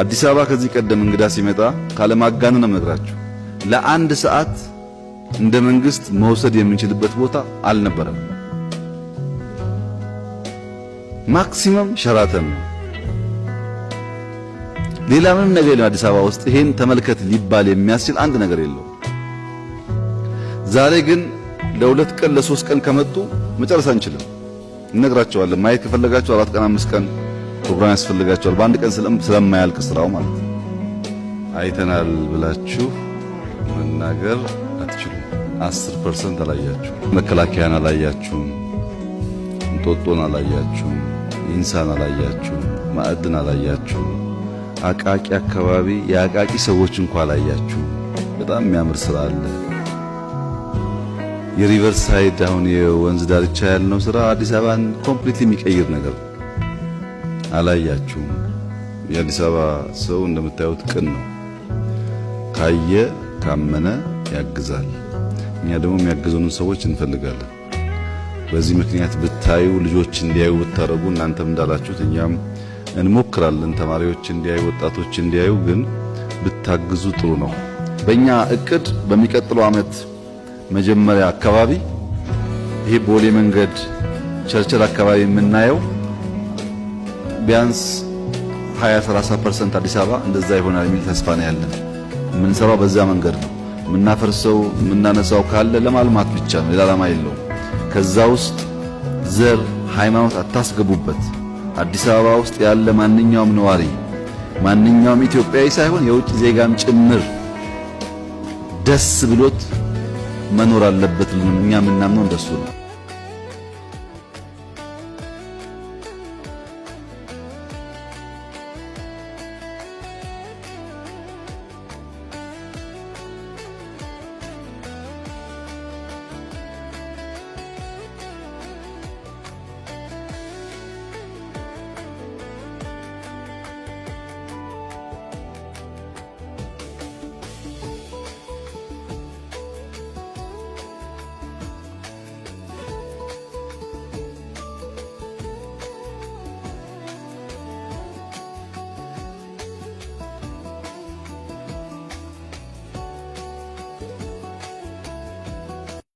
አዲስ አበባ ከዚህ ቀደም እንግዳ ሲመጣ ካለማጋነን ነው የምነግራችሁ፣ ለአንድ ሰዓት እንደ መንግስት መውሰድ የምንችልበት ቦታ አልነበረም። Maximum ሸራተን ነው። ሌላ ምንም ነገር የለም። አዲስ አበባ ውስጥ ይሄን ተመልከት ሊባል የሚያስችል አንድ ነገር የለውም። ዛሬ ግን ለ2 ቀን ለ3 ቀን ከመጡ መጨረስ አንችልም። እነግራቸዋለን። ማየት ከፈለጋችሁ 4 ቀን 5 ቀን ፕሮግራም ያስፈልጋቸዋል። በአንድ ቀን ስለማያልቅ ስራው ማለት ነው። አይተናል ብላችሁ መናገር አትችሉም። 10% አላያችሁም። መከላከያን አላያችሁም። እንጦጦን አላያችሁም። ኢንሳን አላያችሁም። ማዕድን አላያችሁም። አቃቂ አካባቢ የአቃቂ ሰዎች እንኳ አላያችሁም። በጣም የሚያምር ስራ አለ። የ river side፣ አሁን የወንዝ ዳርቻ ያልነው ስራ አዲስ አበባን completely የሚቀይር ነገር አላያችሁም። የአዲስ አበባ ሰው እንደምታዩት ቅን ነው። ካየ ካመነ ያግዛል። እኛ ደግሞ የሚያግዙንን ሰዎች እንፈልጋለን። በዚህ ምክንያት ብታዩ፣ ልጆች እንዲያዩ ብታደርጉ፣ እናንተም እንዳላችሁት እኛም እንሞክራለን። ተማሪዎች እንዲያዩ፣ ወጣቶች እንዲያዩ ግን ብታግዙ ጥሩ ነው። በእኛ እቅድ በሚቀጥለው ዓመት መጀመሪያ አካባቢ ይሄ ቦሌ መንገድ ቸርችል አካባቢ የምናየው ቢያንስ 20 30% አዲስ አበባ እንደዛ ይሆናል የሚል ተስፋ ነው ያለን። የምንሰራው በዛ መንገድ ነው። የምናፈርሰው የምናነሳው ካለ ለማልማት ብቻ ነው፣ ሌላ ዓላማ የለውም። ከዛ ውስጥ ዘር፣ ሃይማኖት አታስገቡበት። አዲስ አበባ ውስጥ ያለ ማንኛውም ነዋሪ፣ ማንኛውም ኢትዮጵያዊ ሳይሆን የውጭ ዜጋም ጭምር ደስ ብሎት መኖር አለበት። እኛ የምናምነው እንደሱ ነው።